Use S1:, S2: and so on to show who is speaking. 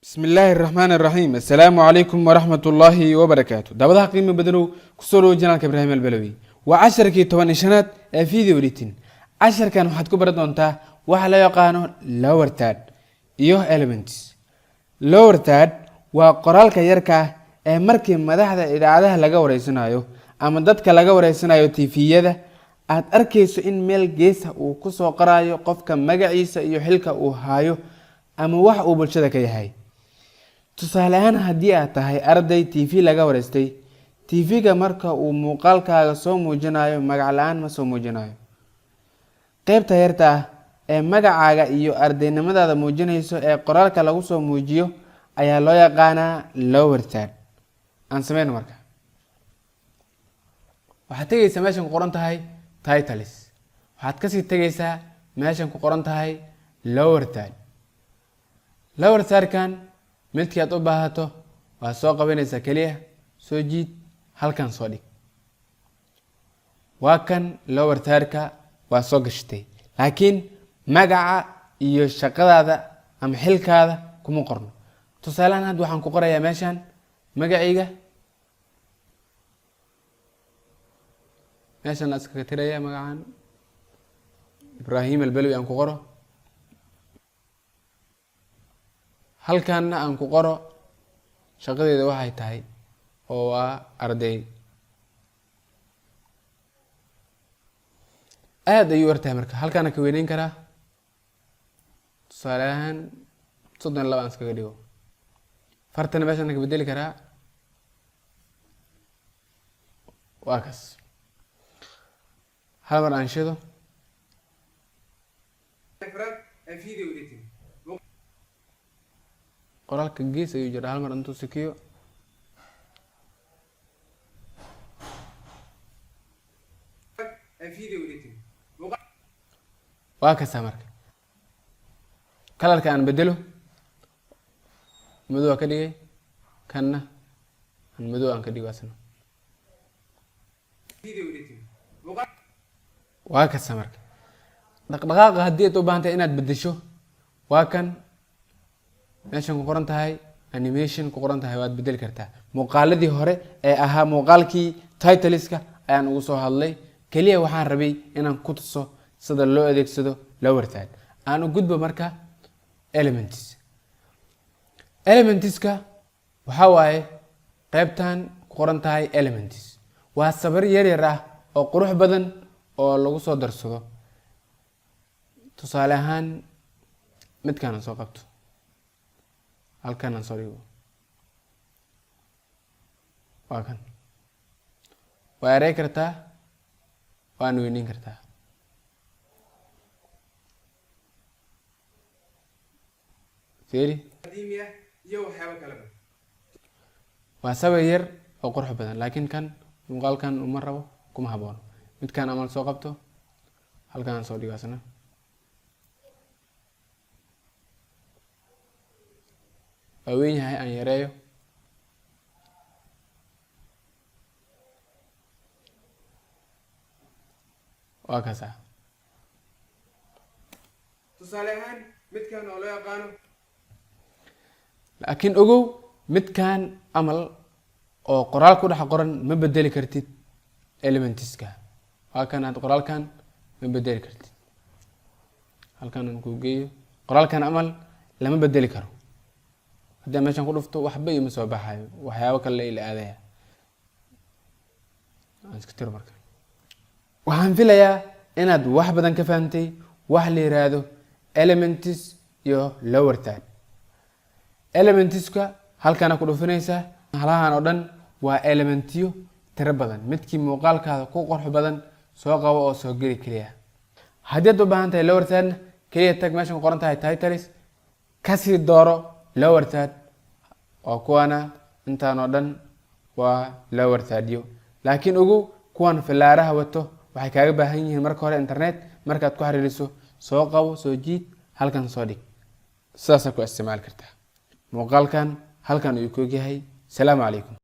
S1: Bismi illaahi raxmaan iraxiim. Assalaamu calaykum waraxmat ullaahi wabarakaatu. Daawadaha qiimo badanow, kusoo dhawo channelka Ibraahim Albalawi. Waa casharkii 15aad ee video editing. Casharkan waxaad ku baran doontaa waxa loo yaqaano lower third iyo elements. Lower third waa qoraalka yarka ah ee markii madaxda idaacadaha laga wareysanayo ama dadka laga wareysanayo TV-yada aad arkayso in meel geesa uu kusoo qorayo qofka magaciisa iyo xilka uu hayo ama wax uu bulshada ka yahay. Tusaale ahaan, haddii aad tahay arday TV laga wareystay, TV-ga marka uu muuqaalkaaga soo muujinayo magac la-aan ma soo muujinayo. Qeybta yarta ah ee magacaaga iyo ardaynimadaada muujinayso ee qoraalka lagu soo muujiyo ayaa loo yaqaanaa lower third. Aan sameyno. Marka waxaad tegeysaa meeshan ku qoran tahay titles, waxaad kasii tegeysaa meeshan ku qoran tahay lower third. Lower thirdkan midkii aad u baahato waad soo qabanaysaa, keliya soo jiid, halkan soo dhig. Waa kan lower thirdka, waa soo gashatay, laakiin magaca iyo shaqadaada ama xilkaada kuma qorno. Tusaalehaan, hadda waxaan ku qorayaa meeshan magacayga, meeshan iskaga tiraya magacan Ibraahim Albelwi aan ku qoro, halkanna aan ku qoro shaqadeeda waxay tahay oo waa arday. Aada ayuu yartahay. Marka halkaana ka weyneyn karaa, tusaale ahaan 32 aan iskaga dhigo. Fartana meeshaan ka bedeli karaa. Waa kas. Hal mar aan shido. Qoraalka gees ayuu jiraa. Hal mar intuu sikiyo. Waa kasaa. Marka colorka aan bedelo, madow aan ka dhigay, kanna aan madow aan ka dhigo asna. Waa kasa. Marka dhaqdhaqaaqa haddii aad u baahan tahay inaad bedesho, waa kan meeshan ku qoran tahay animation ku qoran tahay, waad bedeli kartaa. Muuqaaladii hore ee ahaa muuqaalkii titleska ayaan ugu soo hadlay. Keliya waxaan rabay inaan ku tuso sida loo adeegsado lower third. Aan u gudbo marka elements. Elementska waxaa waaye qaybtan ku qoran tahay elements, waa sawir yar yar ah oo qurux badan oo lagu soo darsado. Tusaale ahaan, midkaan aan soo qabto, halkan aan soo dhigo, waa kan. Waa yarey kartaa, waan weyneyn kartaa. Fiiri, waa sawir yar oo qurux badan, laakiin kan muuqaalkan uma rabo, kuma haboono. Midkaan amal soo qabto, halkan aan soo dhigo asna. Waa weyn yahay, aan yareeyo. Waa kaasa. Tusaale ahaan, midkan oo loo yaqaano, laakiin ogow, midkan amal oo qoraal ku dhex qoran ma bedeli kartid. Elementska waa kan, aad qoraalkan ma bedeli kartid. Halkan aan kuu geeyo, qoraalkan amal lama bedeli karo. Haddii aan meeshan ku dhufto, waxba ima soo baxayo, waxyaabo kale ila aadaya. Aan iska tiro. Marka waxaan filayaa inaad wax badan ka fahamtay wax la yiraahdo elements iyo lower third. Elementska halkaana ku dhufinaysaa. Halahan oo dhan waa elementiyo tiro badan. Midkii muuqaalkaada ku qurux badan soo qabo oo soo geli keliya. Haddii aad u baahan tahay lower thirdna, keliya tag meeshan ku qoran tahay titles, kasii dooro lower third oo kuwana intaan oo dhan waa lower thirdyo. Laakiin ogow, kuwan filaaraha wato waxay kaaga baahan yihiin marka hore internet. Markaad ku xiriiriso, soo qabo, soo jiid, halkan soo dhig, sidaasaa ku isticmaali kartaa. Muuqaalkan halkan ayuu ku ogyahay. Salaamu calaykum.